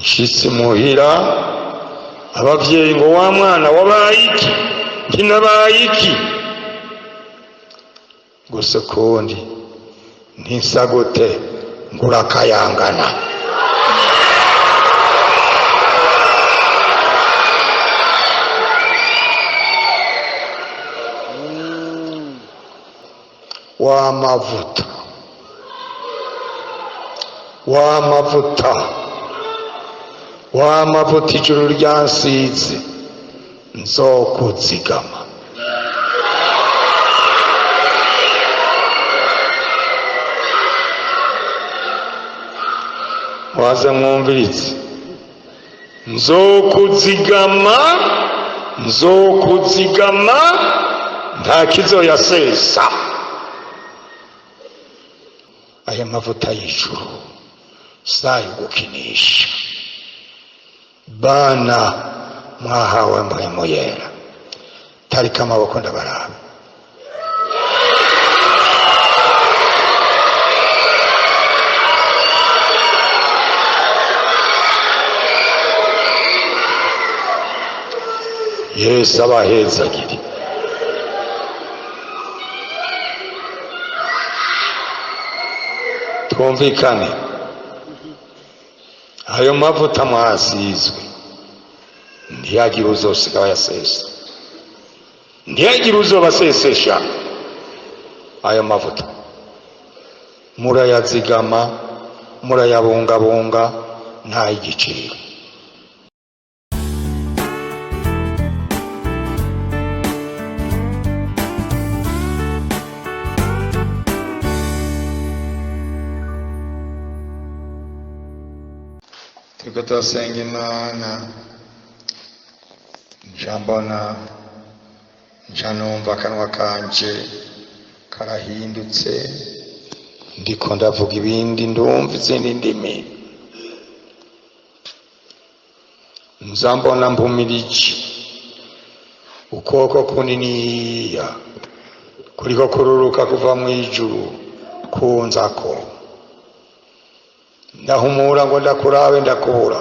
Nshitse muhira abavyeyi ngo wa mwana wabaye iki, ntinabaye iki, gusa ukundi ntisagute ngurakayangana. Wa mavuta, wa mavuta, wa mavuta ijuru ryansize nzokuzigama. Waze mwumvirize, nzokuzigama, nzokuzigama, nta kizoyasesa. Aya mavuta y'ijuru sayo gukinisha. Bana mwahawe Mpwemu Yera, tarika amaboko ndabaraba. Yesu abahezagire. Twumvikane, ayo mavuta mwasizwe ntiyagire uzosiga bayasesa, ntiyagire uzobasesesha. Ayo mavuta murayazigama, murayabungabunga, nta igiciro. Turiko turasenga Imana, nca mbona, nca numva akanwa kanje karahindutse, ndiko ndavuga ibindi, ndumva izindi ndimi. Nza mbona mpumirije ukuboko kuniniya kuriko kururuka kuva mw'ijuru kunzako. Ndahumura ngo ndakurabe, ndakubura,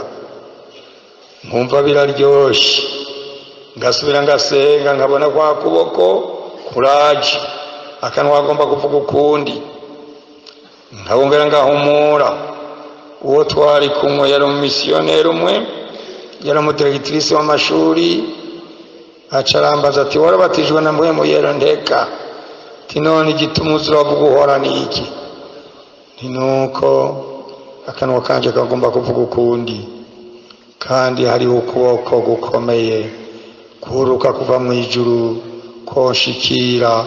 nkumva biraryoshe. Ngasubira ngasenga, nkabona kwa kuboko kuraje, akanwa kagomba kuvuga ukundi. Nkabongera ngahumura. Uwo twari kumwe yari umumisiyoneri umwe, yari umudiregitirisi w'amashuri, aca arambaza ati warabatijwe na Mpwemu Yera? Ndeka. Ati none igituma uza uravuga uhora ni iki? Nti nuko akanwa kanje kagomba kuvuga ukundi, kandi hariho ukuboko gukomeye kuruka kuva mu ijuru konshikira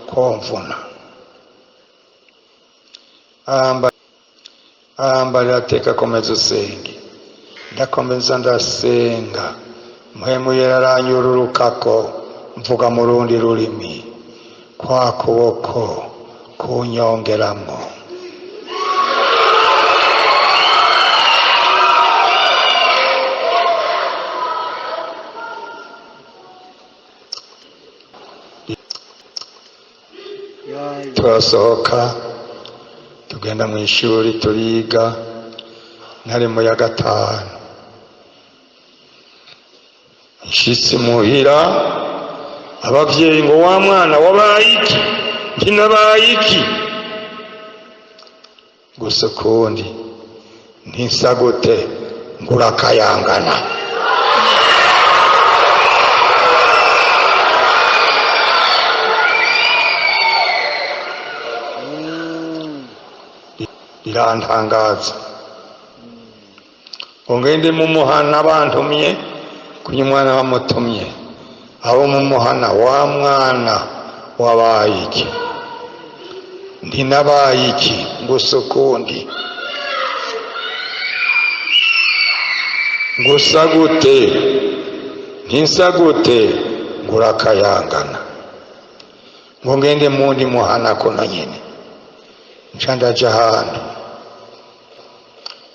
komvuna. Arambarira ateka komeza usenge. Ndakomeza ndasenga, Mpwemu Yera aranyururukako, mvuga mu rundi rurimi, kwa kuboko kunyongeramwo. Turasohoka tugenda mu ishuri turiga, nari mu ya gatanu. Nshitse muhira abavyeyi ngo wa mwana wabaye iki, ntinabaye iki, gusa ukundi ntisagute ngurakayangana. Birantangaza. Ngo ngende mu muhana bantumye, kunya umwana bamutumye, abo mu muhana wa mwana wabaye iki, ntinabaye iki, gusa ukundi gusa gute, ntisa gute ngurakayangana. Ngo ngende mundi muhana kuno nyene, nca ndaja ahantu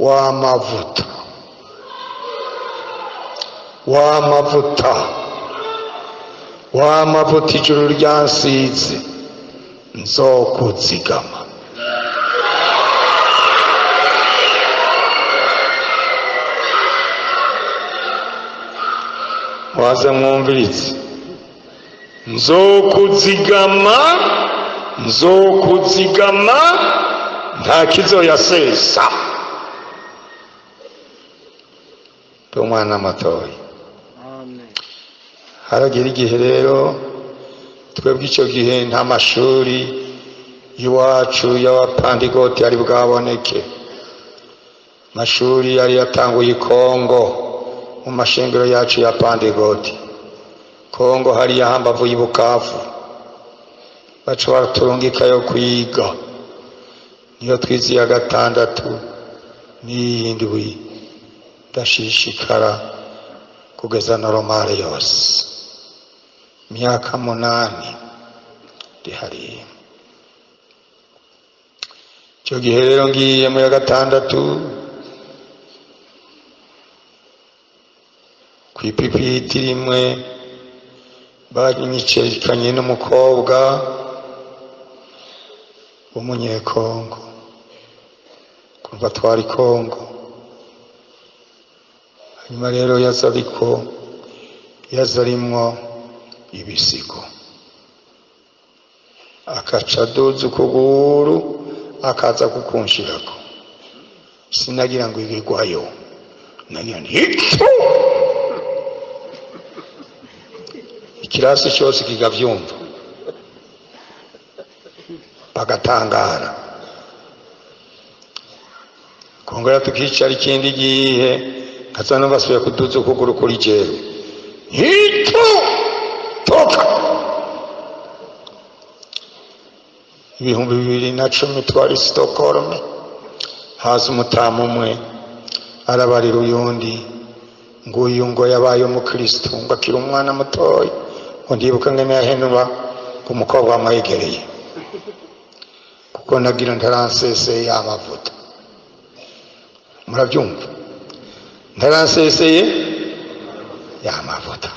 wa mavuta, wa mavuta, wa mavuta ijuru ryansize nzokuzigama. Mubanze mwumvirize. Nzokuzigama, nzokuzigama, nta kizoyasesa. Umwana matoyi. Amen. Haragira igihe rero twebwe icyo gihe nta mashuri iwacu y'abapandigoti yari bwaboneke. Amashuri yari yatanguye i Kongo mu mashengero yacu ya Pandigoti. Kongo hariya hambavu y'i Bukavu, baca baraturungikayo kwiga. Niyo twize iya gatandatu n'iyindwi, ndashishikara kugeza normale yose, imyaka 8 ndi hariya. Icyo gihe rero ngiye mu ya gatandatu kw'ipipiti rimwe banyicekanye n'umukobwa w'umunyekongo, kuva twari Kongo. Hanyuma rero yaza arimwo ibisigo, akaca aduza ukuguru akaza kukunshirako. Sinagira ngo igigwayo, nagira nti hitu, ikirasi cyose kikavyumva bagatangara. Kongera tukicara ikindi gihe, nkaza numva asubiye kuduza ukuguru kuri jewe, hitu toka. 2010 twari Stockholm, haza umutamu umwe arabarira uyundi nguyu ngo yabaye umukristo ngo akiri umwana mutoya, ngo ndibuka ngene yahenura umukobwa wamwegereye, kuko nagira ntaranseseye y'amavuta. Murabyumva, ntaranseseye y'amavuta,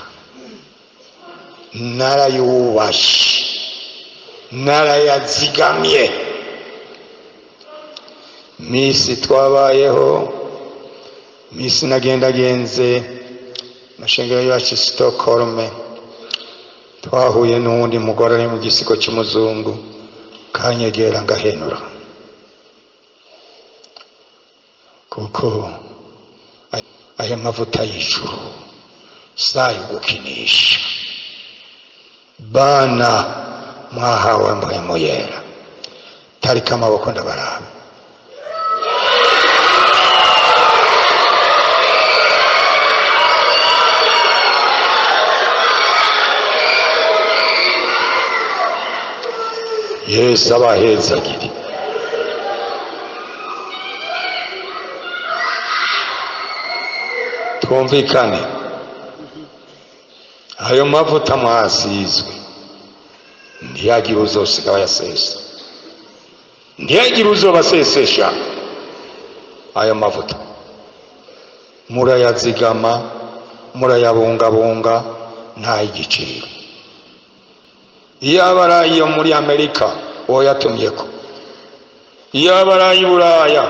narayubashe, narayazigamye. Misi twabayeho, misi nagendagenze mashengero yacu Stockholm, twahuye n'uwundi mugore ari mu gisigo cy'umuzungu, kanyegera ngahenura, kuko aya mavuta y'ijuru sayo gukinisha. Bana mwahawe mpwemu yera, tarika amaboko ndabaraba. Yesu abahezagire. Twumvikane, ayo mavuta mwasizwe ntiyagira uzosiga bayasesa, ntiyagira uzobasesesha. Ayo mavuta murayazigama, murayabungabunga, nta igiciro. Iyo aba ari iyo muri Amerika woyatumyeko, iyo aba ari ay'i Buraya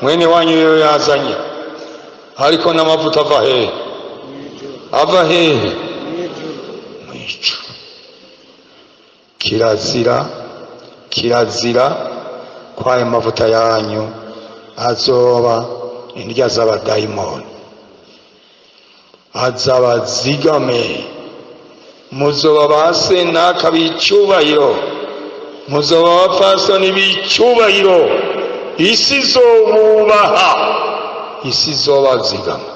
mwene wanyu yo yazanye. Ariko n'amavuta ava hehe? Ava hehe? Mwicu. Kirazira, kirazira ko ayo mavuta yanyu azoba indya z'abadayimoni, azabazigame. Muzoba ba senaka b'icyubahiro, muzoba abapfasoni b'icyubahiro, isi izobubaha, isi izobazigama.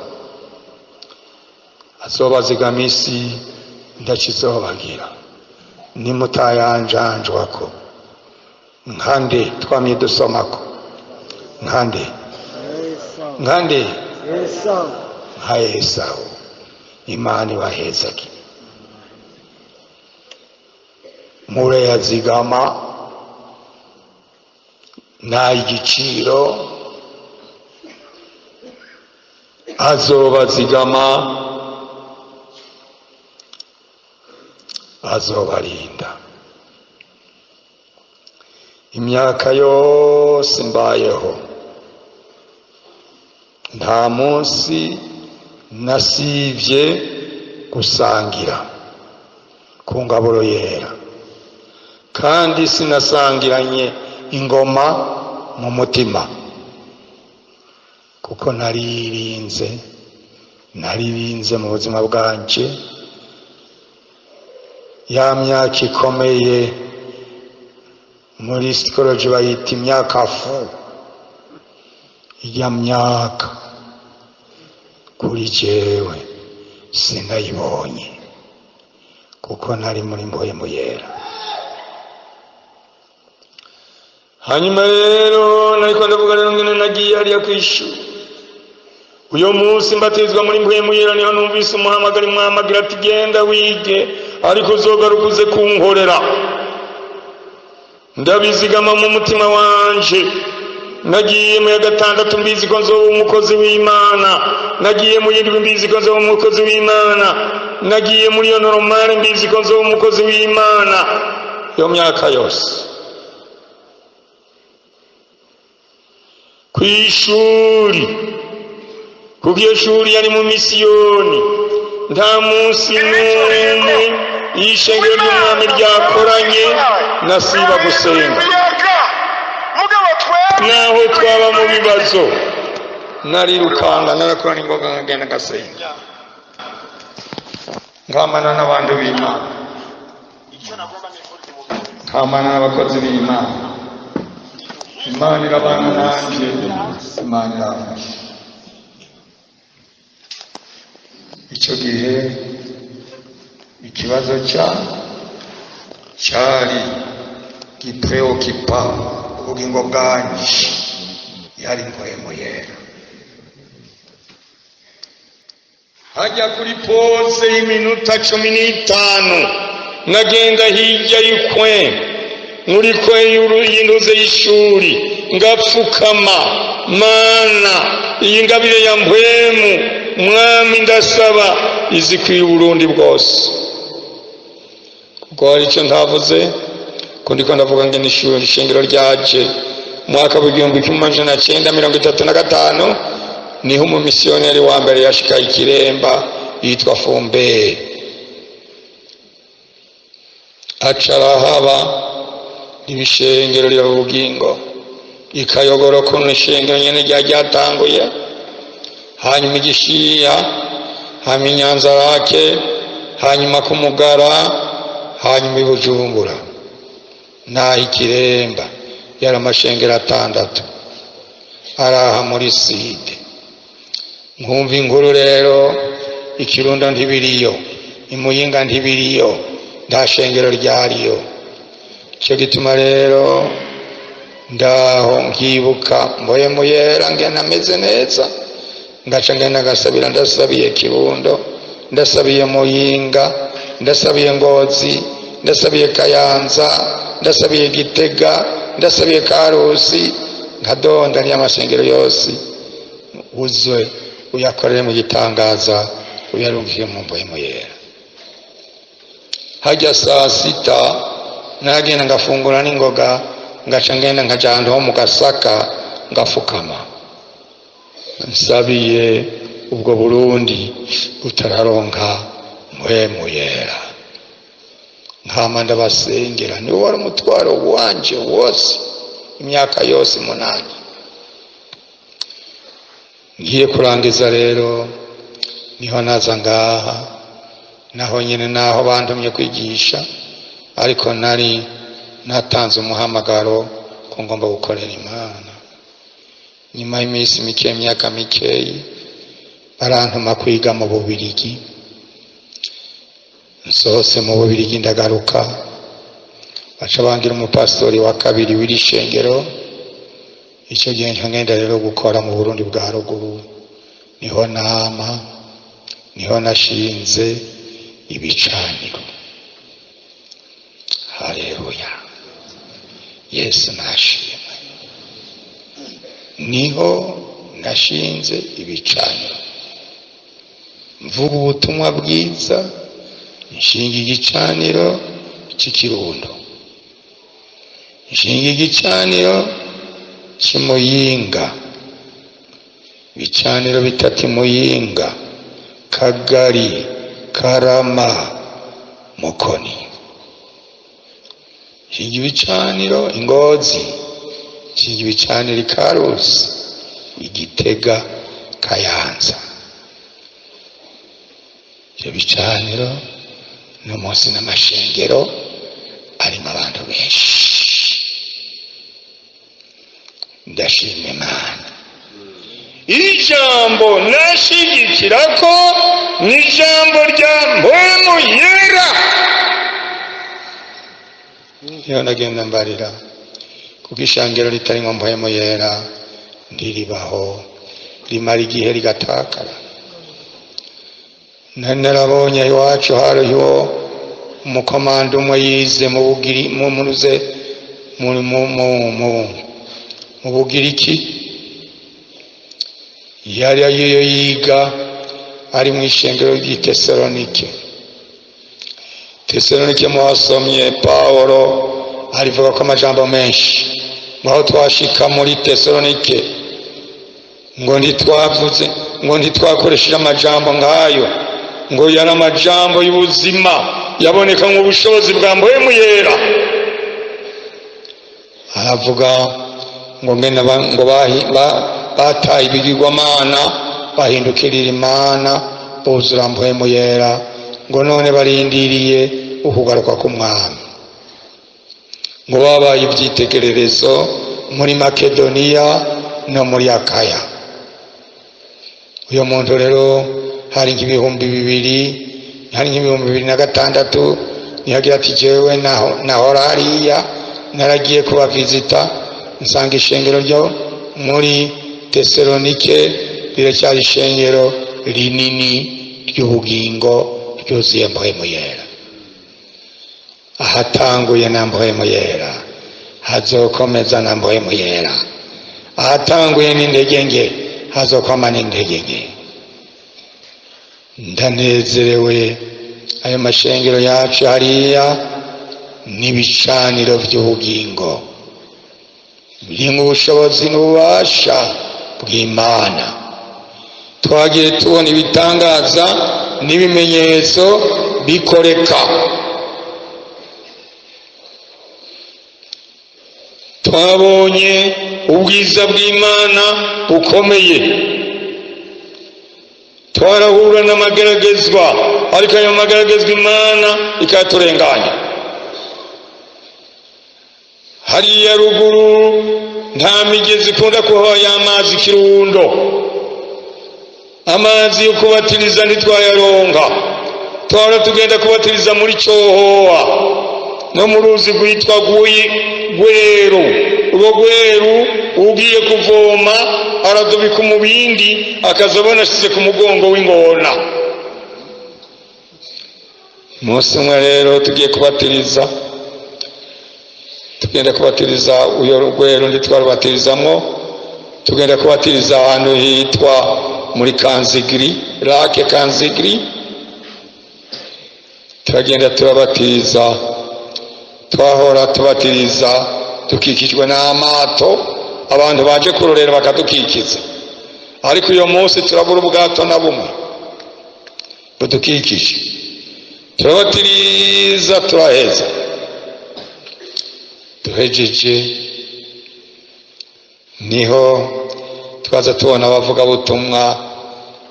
Azobazigama isi ndakizobagira, nimutayanjanjwako. Nkande twamye dusomako, nkande nkande nka Esawu. Imana ibahezagire. Murayazigama nta igiciro, azobazigama, azobarinda. Imyaka yose mbayeho nta munsi nasivye gusangira ku ngaburo yera, kandi sinasangiranye ingoma mu mutima, kuko naririnze mu buzima bwanje. Ya myaka ikomeye muri psychology bayita imyaka fu, iya myaka kuri jewe sinayibonye kuko nari muri Mpwemu Yera. Hanyuma rero nariko ndavuga rero ngene nagiye hariya kw'ishuri. Uyo munsi mbatizwa muri Mpwemu Yera, niho numvise umuhamagaro mwamagira ati genda wige, ariko uzogaruka uze kunkorera. Ndabizigama mu mutima wanje. Nagiye mu ya gatandatu mbizi ko nzoba umukozi w'Imana, nagiye mu yindwi mbizi ko nzoba umukozi w'Imana, nagiye muri iyo normale mbizi ko nzoba umukozi w'Imana. Iyo myaka yose kw'ishuri, kuko iyo shuri yari mu misiyoni, nta munsi n'umwe y'ishengero ry'umwami ryakoranye nasiba gusenga. Naho twaba mu bibazo narirukanga, narakora ingoga nkagenda ngasenga, nkamana n'abantu b'Imana, nkamana n'abakozi b'Imana. Imana irabana nanje, Imana iramfasha. Icyo gihe ikibazo cyari gipreokipa ubugingo bwanje yari Mpwemu Yera. Hajya kuri pose y'iminota 15 nagenda hirya y'ikwe muri kwe y'induze y'ishuri, ngapfukama, Mana iyi ngabire ya Mpwemu Mwami ndasaba izikwiye Uburundi bwose. Kuko hari icyo ntavuze, ko ndiko ndavuga ngene ishuri ishengero ryaje mwaka w'1935, niho umumisiyoneri wa mbere yashika Ikiremba yitwa Fumberi, aca arahaba ibishengero rya bugingo ikayogoro kuno ishengero nyene ryatanguye, hanyuma igishiya, hanyuma Inyanzarake, hanyuma kumugara, hanyuma Ibujumbura naho Ikiremba. Yari amashengero 6 araha muri side. Nkumva inkuru rero, Ikirundo ntibiriyo, Imuyinga ntibiriyo, nta shengero ryariyo. Icyo gituma rero ndaho nkibuka Mpwemu Yera ngena ameze neza, ngaca ngenda ngasabira, ndasabiye Kirundo, ndasabiye Muyinga, ndasabiye Ngozi, ndasabiye Kayanza, ndasabiye Gitega, ndasabiye Karusi, nkadonda n'amasengero yose uzwe uyakorere mu gitangaza, uyarungiye mu Mpwemu Yera. Hajya saa sita nagenda ngafungura n'ingoga, ngaca ngenda nkaja ahantu ho mu Gasaka ngafukama, nsabiye ubwo Burundi butararonka Mpwemu Yera. Nkama ndabasengera, niwo wari umutwaro wanje wose imyaka yose 8. Ngiye kurangiza rero niho naza ngaha, naho nyine naho bantumye kwigisha, ariko nari natanze umuhamagaro ko ngomba gukorera Imana. Nyuma y'iminsi mike, imyaka mikeyi, barantuma kwiga mu Bubirigi. Nsohotse mu Bubirigi ndagaruka, baca bangira umupastori wa kabiri w'iri shengero. Icyo gihe ngenda rero gukora mu Burundi bwa ruguru, niho nama, niho nashinze ibicaniro. Haleluya, Yesu nashimwe. Niho nashinze ibicaniro, mvuga ubutumwa bwiza, nshinga igicaniro cy'ikirundo, nshinga igicaniro cy'Imuyinga, ibicaniro bitatu Imuyinga, Kagari, Karama, Mukoni. Nshinga ibicaniro Ingozi, nshinga ibicaniro Ikarusi, Igitega, Kayanza. Ibyo bicaniro no munsi n'amashengero arimo abantu benshi. Ndashima Imana. Ijambo nashigikira ko ni ijambo rya Mpwemu Yera. Iyo nagenda mbarira, kuko ishangiro ritarimo Mpwemu Yera ntiribaho, rimara igihe rigatakara. Nari narabonye iwacu hariho umukomando umwe yize mu Bugiri, mu muruze mu mu mu mu mu Bugiriki, yari agiye yiga ari mu ishengero ry'i Tesalonike. Tesalonike muhasomye Pawulo arivuga ko amajambo menshi, aho twashika muri Tesalonike ngo ntitwavuze, ngo ntitwakoresheje amajambo ngayo, ngo yari amajambo y'ubuzima yaboneka mu bushobozi bwa Mpwemu Yera. Aravuga ngo ngene ngo bataye ibigirwamana bahindukirira Imana buzura Mpwemu Yera, ngo none barindiriye ukugaruka k'Umwami, ngo babaye ibyitegererezo muri Makedoniya no muri Akaya. Uyu muntu rero hari nk'ibihumbi bibiri, hari nk'ibihumbi 2006, nihagira ati jewe nahora hariya naragiye kubavizita, nsanga ishengero ryo muri Tesalonike riracyari ishengero rinini ry'ubugingo ryuzuye Mpwemu Yera. Ahatanguye na Mpwemu Yera hazokomeza na Mpwemu Yera, ahatanguye n'intege nke hazokwama n'intege nke. Ndanezerewe ayo mashengero yacu hariya n'ibicaniro by'ubugingo birimo ubushobozi n'ububasha bw'Imana. Twagiye tubona ibitangaza n'ibimenyetso bikoreka. Twabonye ubwiza bw'Imana bukomeye, twarahura n'amageragezwa, ariko ayo mageragezwa Imana ikaturenganya. Hariya ruguru nta migezi ikunda kuhaba y'amazi kirundo, amazi yo kubatiriza ntitwayaronka, twara tugenda kubatiriza muri Cohoha no mu ruzi rwitwa Gweru. Urwo Gweru ugiye kuvoma aradubika umubindi akazabona ashize ku mugongo w'ingona. Umunsi umwe rero tugiye kubatiriza, tugenda kubatiriza uyo Rugweru ntitwarubatirizamwo, tugenda kubatiriza ahantu hitwa muri Kanzigiri, Lake Kanzigiri. Turagenda turabatiriza, twahora tubatiriza dukikijwe n'amato, abantu baje kurorera bakadukikiza, ariko uyo munsi turabura ubwato na bumwe budukikije. Turabatiriza turaheza, duhejeje niho twaza tubona abavugabutumwa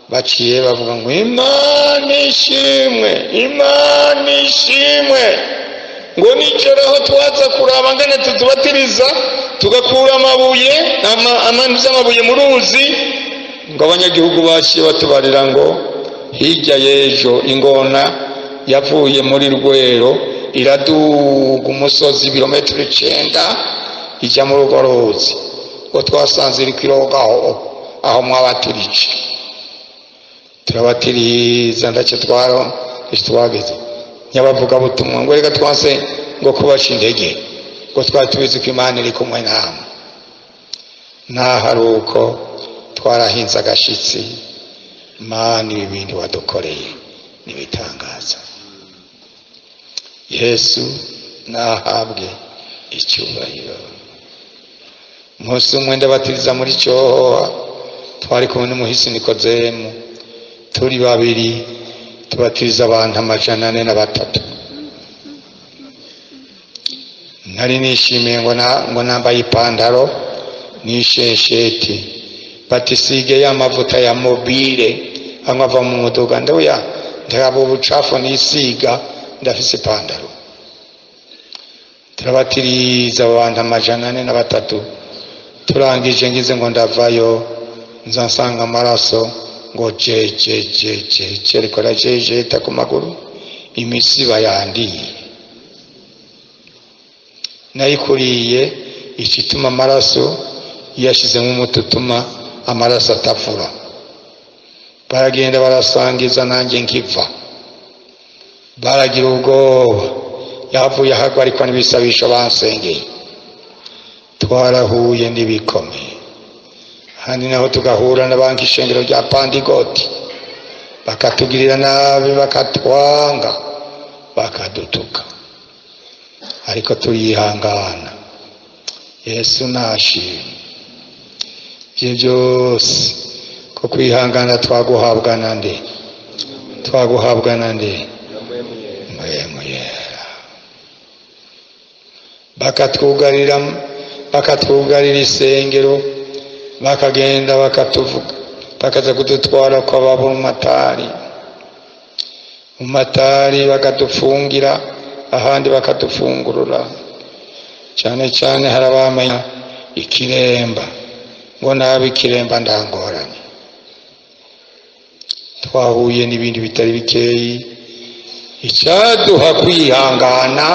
baciye bavuga ngo Imana ishimwe, Imana ishimwe, ngo nijoro aho twaza kuraba ngene tutubatiriza tugakura amabuye amabuye mu ruzi, ngo abanyagihugu baciye batubarira ngo hirya y'ejo ingona yavuye muri Rwero iraduga umusozi ibirometero 9 ijya muri urwo ruzi, ngo twasanze iri kwirogaho aho mwabatirije. Turabatiriza ndacyo twageze nyabavugabutumwa ngo reka twanse ngo kubaca intege, ngo twari tubizi ko Imana iri kumwe namwe. Naho ari uko twarahinze agashitsi, Mana ibi bintu wadukoreye nibitangaza. Yesu nahabwe icyubahiro. Umunsi umwe ndabatiriza muri Cyohoha, twari kumwe n'umuhisi Nikodemu, turi babiri. Tubatiriza abantu 403. Nari nishimiye ngo nambaye ipantaro n'ishesheti, batisige ya mavuta ya mobile amwe ava mu muduga. Ndoya ndabo ubucafu nisiga, ndafise ipantaro. Turabatiriza abantu 403. Turangije ngize ngo ndavayo, nza nsanga amaraso ngo je je je je je, ariko arajejeta ku maguru, imisiba yandiye nayikuriye. Ikituma amaraso yashizemo umuti utuma amaraso atavura. Baragenda barasangiza, nanjye nkiva baragira ubwoba, yavuye ahagwa, ariko n'ibisabisho bansengeye. Twarahuye n'ibikomeye. Handi naho tugahura na banki ishengero rya Pandigoti, bakatugirira nabi, bakatwanga, bakadutuka, ariko turihangana. Yesu nashimwe. Ibyo byose ko kwihangana twaguhabwa na nde? Twaguhabwa na nde? Mpwemu Yera. Bakatwugarira isengero, bakagenda bakatuvuga, bakaza kudutwara kwa babumatari mu matari, bakadufungira ahandi, bakadufungurura. Cyane cyane harabamenya ikiremba, ngo nabi ikiremba ndangorane. Twahuye n'ibindi bitari bikeyi. Icyaduha kwihangana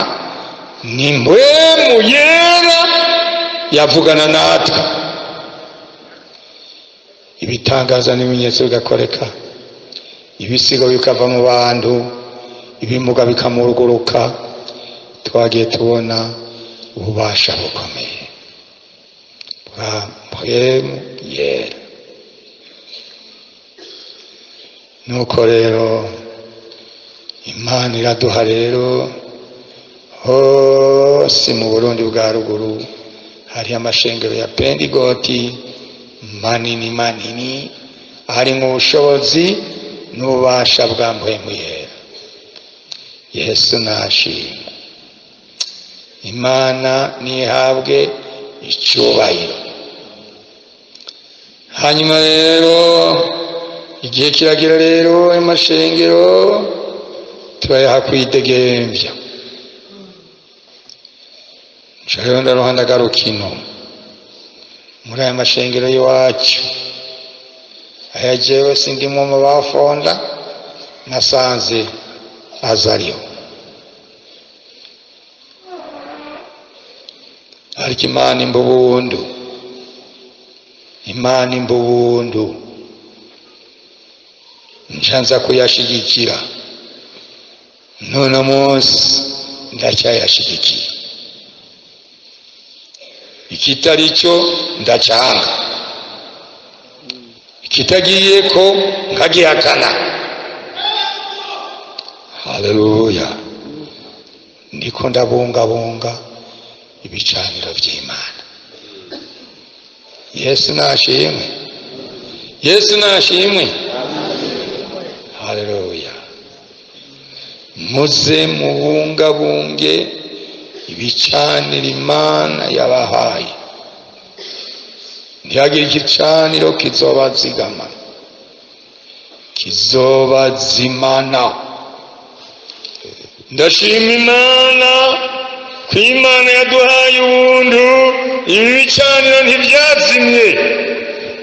ni Mpwemu Yera yavugana natwe, ibitangaza n'ibimenyetso bigakoreka, ibisigo bikava mu bantu, ibimuga bikamuruguruka. Twagiye tubona ububasha bukomeye bwa Mpwemu Yera. Nuko rero Imana iraduha rero hose mu Burundi bwa ruguru hari amashengero ya Pendigoti manini manini, harimo ubushobozi n'ububasha bwa Mpwemu Yera. Yesu nashimwe. Imana nihabwe icyubahiro. Hanyuma rero igihe kiragira rero amashengero turayaha kwidegemvya. Nca rero ndaroha ndagaruka ino muri aya mashengero y'iwacu. Aya jewe sindimwo mu bafonda, nasanze azariho. Ariko Imana imbubundu, Imana imbubundu, nca nza kuyashigikira. None munsi ndacyayashigikiye, ikitari cyo ndacyanga, ikitagiye ko nkagihakana. Haleluya. Ndiko ndabungabunga ibicaniro by'Imana. Yesu nashimwe. Yesu nashimwe. Haleluya. Muze mubungabunge ibicaniro Imana yabahaye. Ntihagire igicaniro kizobazigama, kizobazimana. Ndashima Imana ko Imana yaduhaye ubuntu, ibi bicaniro ntibyazimye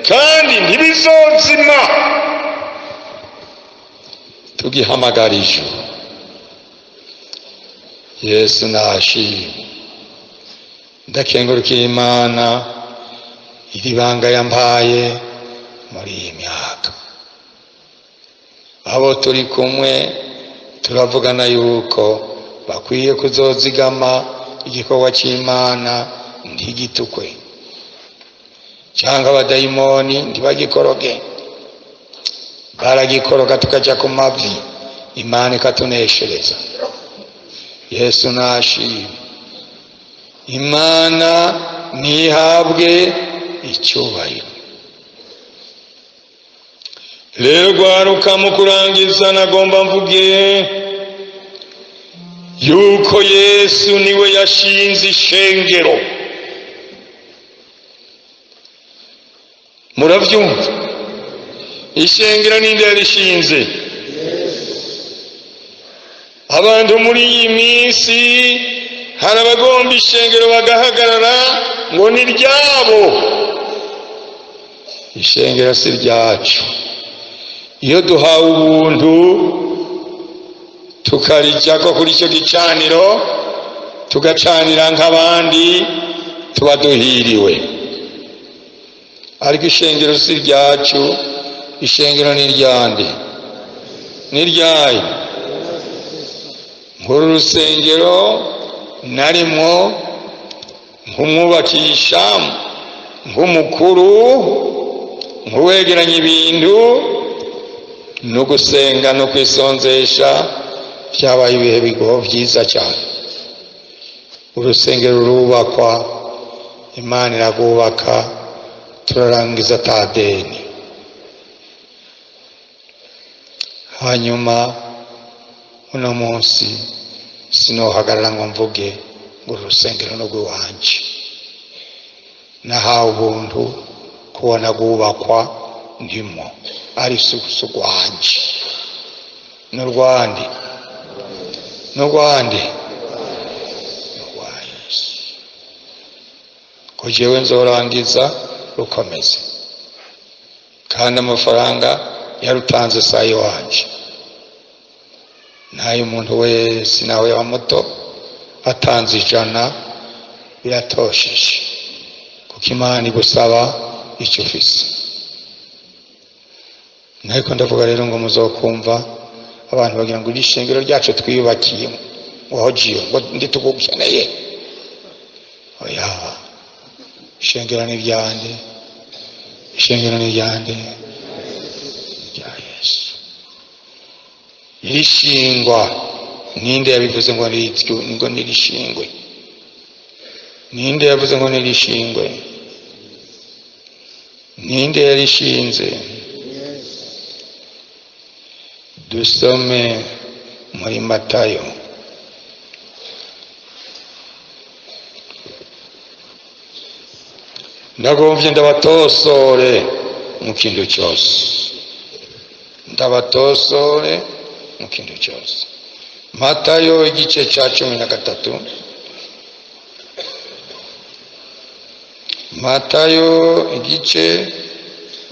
kandi ntibizozima. Tugihamagara ijuru. Yesu nashimwe. Ndakengurukiye Imana iri banga yampaye muri iyi myaka. Abo turi kumwe turavugana yuko bakwiye kuzozigama igikorwa cy'Imana ntigitukwe, cyangwa abadayimoni ntibagikoroge. Baragikoroga tukajya ku mavi, Imana ikatuneshereza. Yesu nashimwe. Imana ntihabwe icyubahiro. Rero rwaruka, mu kurangiza nagomba mvuge yuko Yesu niwe yashinze ishengero. Muravyumva? Ishengero ninde yarishinze? Abantu muri iyi minsi hari abagomba ishengero bagahagarara ngo ni ryabo. Ishengero si ryacu. Iyo duhawe ubuntu tukarijako kuri icyo gicaniro, tugacanira nk'abandi, tuba duhiriwe. Ariko ishengero si ryacu, ishengero ni iryande? Ni iryayo. Nkuru urusengero narimwo nk'umwubakisha, nk'umukuru, nk'uwegeranya ibintu, no gusenga no kwisonzesha byabaye ibihe bigoho byiza cyane. Urusengero rurubakwa, Imana iragubaka, turarangiza atadeni. Hanyuma uno munsi sinohagarara ngo mvuge ngo urusengero ni urw'iwanje. Nahawe ubuntu kubona rwubakwa ndimo, ari si urwanje, ni urwande, ni urwande, ni urwa Yesu. Ko jewe nzorangiza rukomeze, kandi amafaranga yarutanze si ay'iwanje, nayo umuntu wese nawe yaba muto atanze 100 biratosheje, kuko Imana igusaba icyo ufise. Ariko ndavuga rero ngo muzokumva abantu bagira ngo iri shengero ryacu twiyubakiye, ngo aho jiyo ngo nditugukeneye. Oya, ishengero ni iryande, ishengero ni iryande, rya Yesu. Irishingwa ninde yabivuze ngo ngo nirishingwe? Ninde yavuze ngo nirishingwe? Ninde yarishinze? Dusome muri Matayo. Ndagomvye ndabatosore mu kintu cyose, ndabatosore mu kintu cyose. Matayo igice cya 13. Matayo igice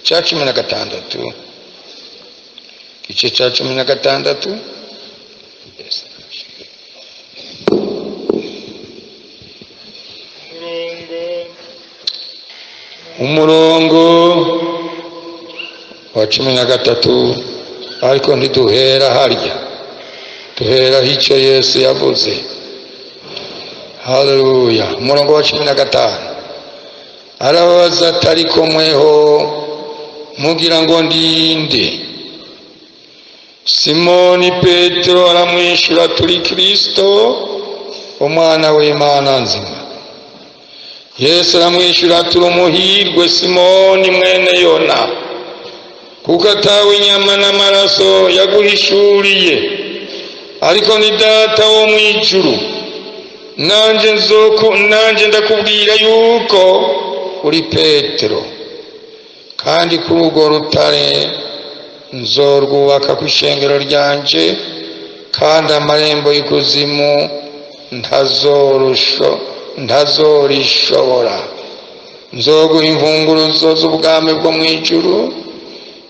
cya 16. Igice cya 16. Umurongo wa 13. Ariko ntiduhera harya, duhera icyo Yesu yavuze. Haleluya. Umurongo wa 15 arababaza ati ariko mweho mugira ngo ndinde? Simoni Petero aramwishyura, turi Kristo umwana w'Imana nzima. Yesu aramwishyura, turi umuhirwe Simoni mwene Yona, kuko atawe inyama n'amaraso yaguhishuriye, ariko ni Data wo mu ijuru. Nanjye ndakubwira yuko uri Petero, kandi kuri urwo rutare nzorwubaka ku ishengero ryanje, kandi amarembo y'ikuzimu ntazorishobora. Nzoguha imfunguruzo z'ubwami bwo mu ijuru,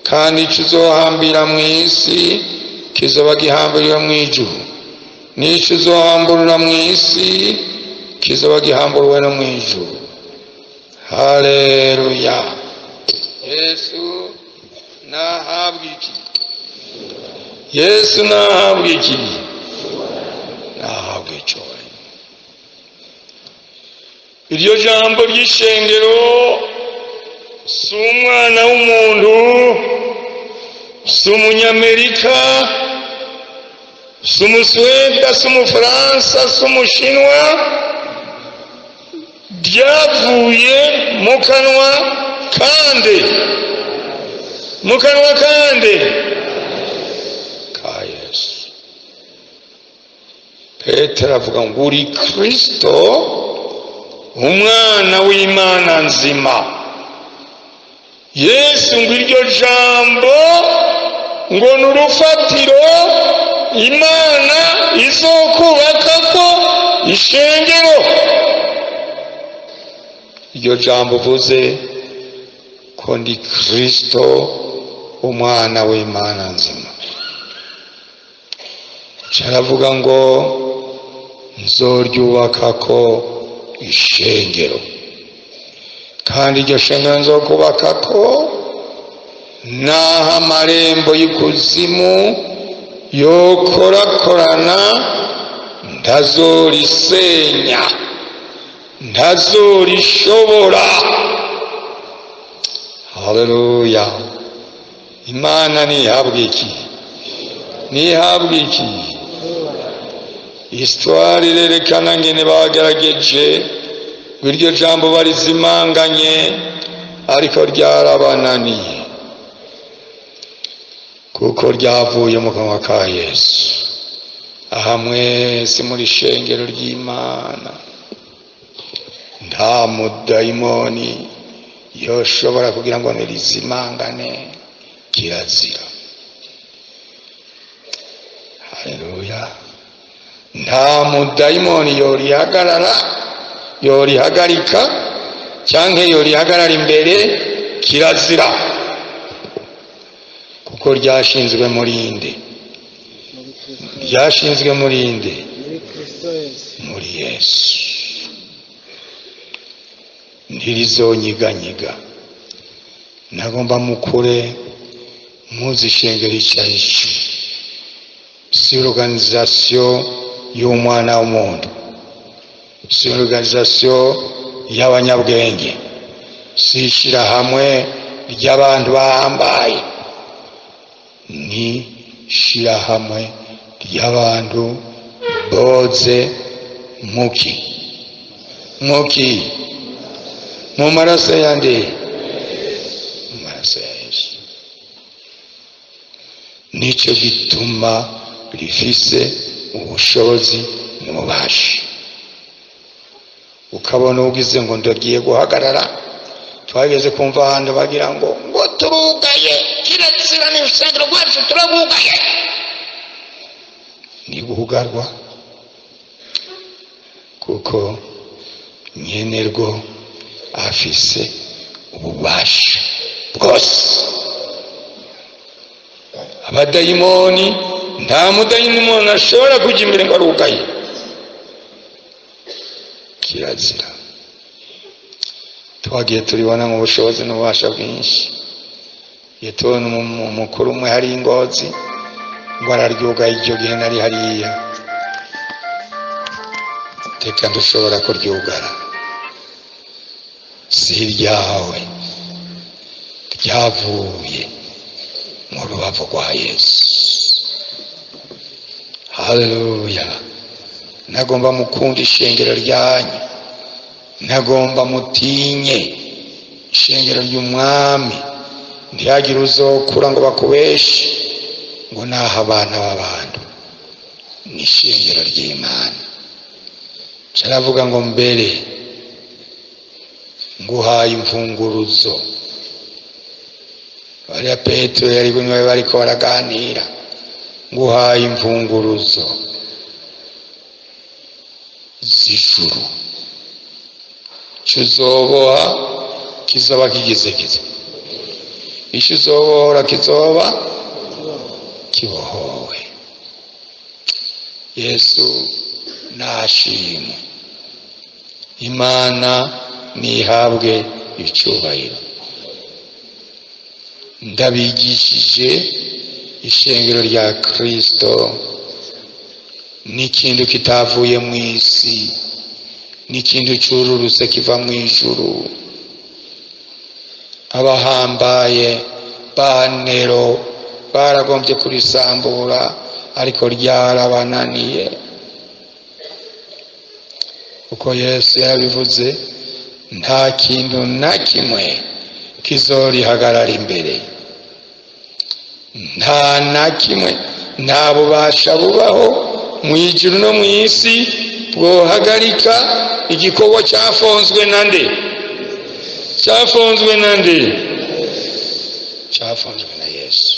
kandi icyo uzohambira mu isi kizoba gihambiriwe mu ijuru, n'icyo uzohamburura mu isi kizoba gihamburuwe no mu ijuru. Haleluya. Yesu nahabwa iki? Yesu nahabwa iki? Nahabwa icyubahiro. Iryo jambo ry'ishengero si umwana w'umuntu, si umunyamerika, si umusuweda, si umufaransa, si umushinwa, ryavuye mu kanwa kandi Mu kanwa kandi ka Yesu. Petero avuga ngo uri Kristo umwana w'Imana nzima. Yesu ngo iryo jambo ngo ni urufatiro Imana izokubaka ko ishengero. Iryo jambo uvuze ko ndi Kristo umwana w'Imana nzima. Caravuga ngo nzoryubaka ko ishengero, kandi iryo shengero nzokubaka ko naho amarembo y'ikuzimu yokorakorana ntazorisenya, ntazorishobora. Haleluya! Imana ntihabwa iki? Ntihabwa iki? Histoire irerekana ngene bagerageje ngo iryo jambo barizimanganye, ariko ryarabananiye kuko ryavuye mu kanwa ka Yesu. Aha mwese muri shengero ry'Imana nta mudayimoni yoshobora kugira ngo nirizimangane, kirazira. Haleluya! Nta mudayimoni yorihagarara, yorihagarika canke yorihagarara imbere, kirazira, kuko ryashinzwe muri nde? Ryashinzwe muri nde? Muri Yesu. Ntirizonyiganyiga. Nagomba mukure muzi ishengero icyo ari cyo. Si organisation y'umwana w'umuntu, si organisation y'abanyabwenge, si ishyirahamwe ry'abantu bahambaye, ni ishyirahamwe ry'abantu boze muki muki mu maraso yande, mu maraso ya Yesu. Nicyo gituma rifise ubushobozi n'ububasha. Ukabona ugize ngo ndagiye guhagarara, twageze kumva ahantu bagira ngo ngo turugaye, kirazira n'urusengero rwacu turabugaye. Ni guhugarwa kuko nyenerwo afise ububasha bwose. Abadayimoni, nta mudayimoni ashobora kujya imbere ngo arugaye, kirazira. Twagiye turibona mu bushobozi n'ububasha bwinshi. Iyo tubona umukuru umwe hari ingozi ngo araryugaye, iryo gihe nari hariya, reka ndushobora kuryugara, si iryawe, ryavuye mu rubavu rwa Yesu. Haleluya! Nagomba mukunda ishengero ryanyu, nagomba mutinye ishengero ry'umwami. Ntihagire uzokura ngo bakubeshe ngo naho abana b'abantu, ni ishengero ry'Imana. Caravuga ngo mbere nguhaye imfunguruzo. Bariya Petero yari niwe bariko baraganira, nguhaye imfunguruzo z'ijuru, ico uzoboha kizoba kigizegize, ico uzobohora kizoba kibohowe. Yesu nashimwe, Imana nihabwe icubahiro. Ndabigishije ishengero rya Kristo n'ikintu kitavuye mu isi, n'ikintu cururutse kiva mu ijuru. Abahambaye ba Nero baragombye kurisambura, ariko ryarabananiye, kuko Yesu yarabivuze, nta kintu na kimwe kizorihagarara imbere. Nta na kimwe, nta bubasha bubaho mu ijuru no mu isi bwohagarika igikorwa cyafonzwe na nde? Cyafonzwe na nde? Cyafonzwe na Yesu.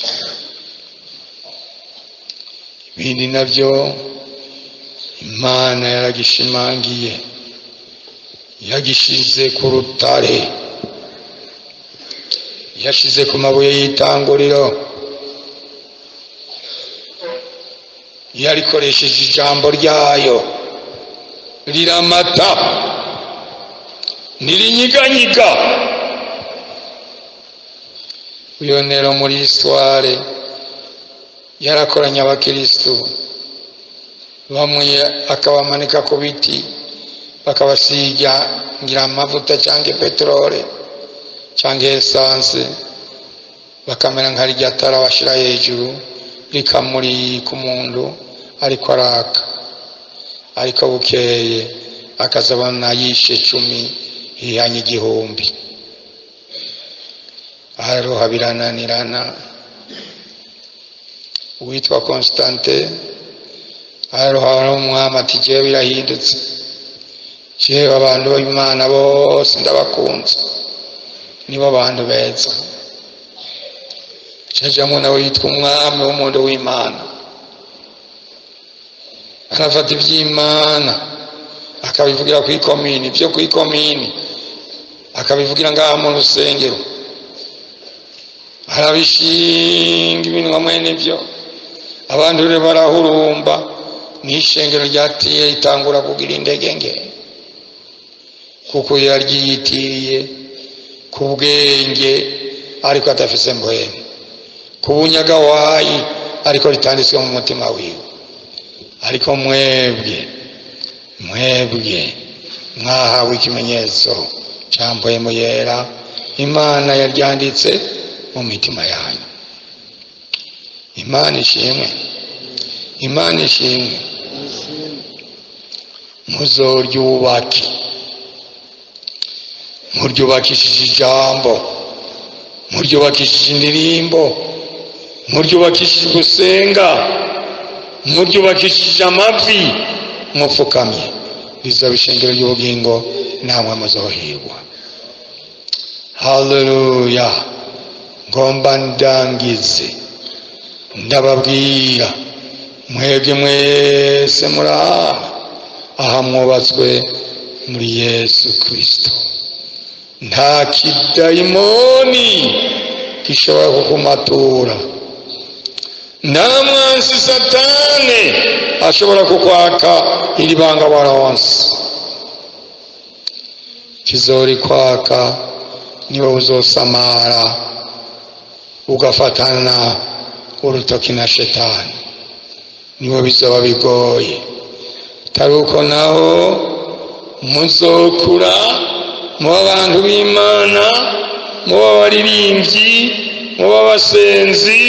Ibindi nabyo Imana yaragishimangiye, yagishize ku rutare, yashize ku mabuye y'itanguriro, yarikoresheje ijambo ryayo riramata, ntirinyiganyiga. Uyo Nero muri histoire yarakoranye abakristu, bamwe akabamanika ku biti bakabasiga ngira amavuta cyangwa peterole cyangwa esanse, bakamera nka rya tara bashira hejuru rikamurika umuntu ariko araka, ariko bukeye akazabona yishe 10 hihanye 1000. Araroha birananirana. Uwitwa Constante araroha umwami ati jewe birahindutse, jewe abantu b'Imana bose ndabakunze, nibo bantu beza. Cajamwo nawe yitwa umwami w'umuntu w'Imana, arafata ivy'Imana akabivugira kw'ikomini, ibyo kw'ikomini akabivugira ngaha mu rusengero, arabishinga ibintu hamwe n'ibyo, abantu rero barahurumba. N'ishengero ryatiye ritangura kugira intege nke, kuko yaryiyitiriye ku bwenge ariko adafise mbwene, ku bunyagawayi ariko ritanditswe mu mutima wiwe. Ariko mwebwe mwahawe ikimenyetso ca mpwemu yera, Imana yaryanditse mu mitima yanyu. Imana ishimwe, Imana ishimwe. Muzoryubake, muryubakishije ijambo, muryubakishije indirimbo, muryubakishije gusenga, muryubakishije amavi mupfukamye, rizaba ishengero ry'ubugingo, namwe muzohirwa. Haleluya. Ngomba ndangize ndababwira mwebwe mwese muri aha mwubatswe muri Yesu Kristo, nta kidayimoni gishobora kukumatura, nta mwansi Satani ashobora kukwaka iri banga waronse. Kizorikwaka niba uzosamara ugafatana urutoki na Shetani, niwe bizoba bigoye. Taruko naho muzokura muba abantu b'Imana, muba abaririmbyi, muba abasenzi,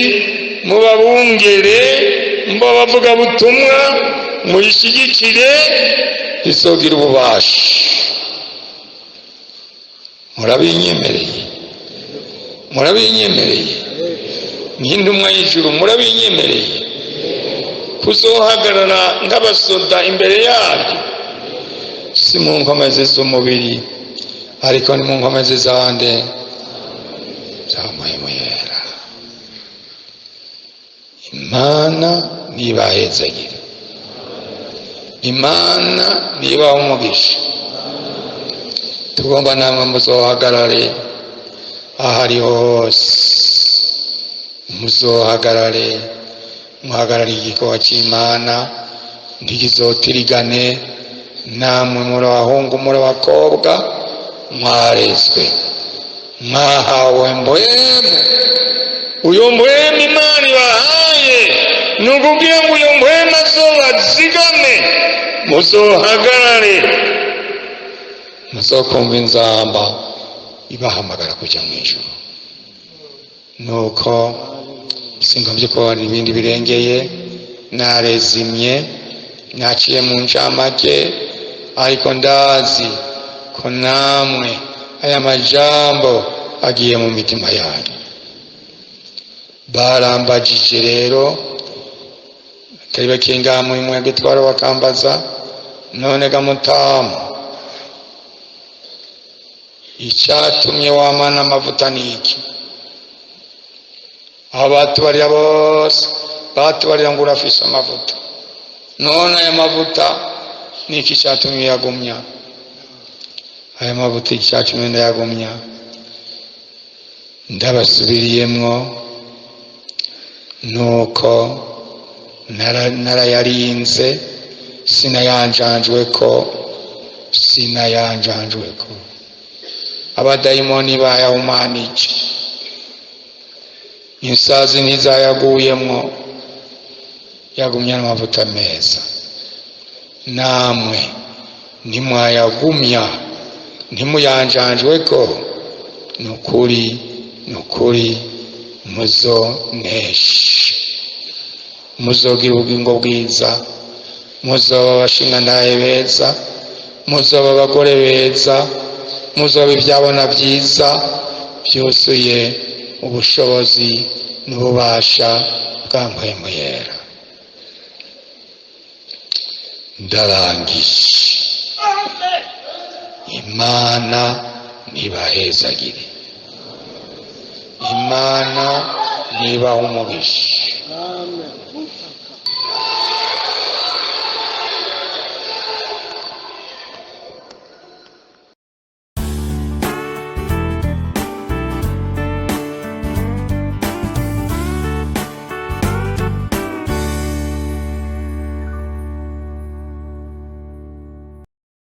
muba abungere, muba abavugabutumwa, muyishyigikire, rizogira ububasha. Murabinyemereye? Murabinyemereye? Nk'intumwa y'ijuru murabinyemereye kuzohagarara nk'abasoda imbere yaryo? Si mu nkomezi z'umubiri, ariko ni mu nkomezi zande? Za Mpwemu Yera. Imana nibahezagire, Imana nibahe umugisha. Tugomba namwe muzohagarare ahariho hose, muzohagarare, muhagarare igikorwa cy'Imana, ntikizotirigane. Namwe muri abahungu, muri abakobwa, mwarezwe, mwahawe mbwemu. Uyo mbwemu Imana ibahaye ni ukubwira ngo uyo mbwemu azobazigame, muzohagarare, muzokumva inzamba ibahamagara kujya mu ijuru. Nuko singombye ko hari ibindi birengeye, narezimye, naciye mu ncamake, ariko ndazi ko namwe aya majambo agiye mu mitima yanyu. Barambajije rero atari bakinga mu mwebwe twara bakambaza, none ga mutamu, icyatumye wamana amavuta ni iki? Aho batubarira bose batubarira ngo urafise amavuta, none aya mavuta ni iki cyatumye uyagumya? Aya mavuta icyatumye ndayagumya, ndabasubiriyemwo nuko narayarinze, sinayanjanjweko, sinayanjanjweko. Abadayimoni bayahumanije, insazi ntizayaguyemwo, yagumya n'amavuta meza. Namwe ntimwayagumya, ntimuyanjanjweko, nukuri nukuri muzonesha, muzogira ubugingo bwiza, muzoba abashingantahe beza, muzoba abagore beza, muzoba ibyabona byiza byuzuye ubushobozi n'ububasha bwa Mpwemu Yera. Ndarangije. Imana nibahezagire, Imana nibaha umugisha. Amen.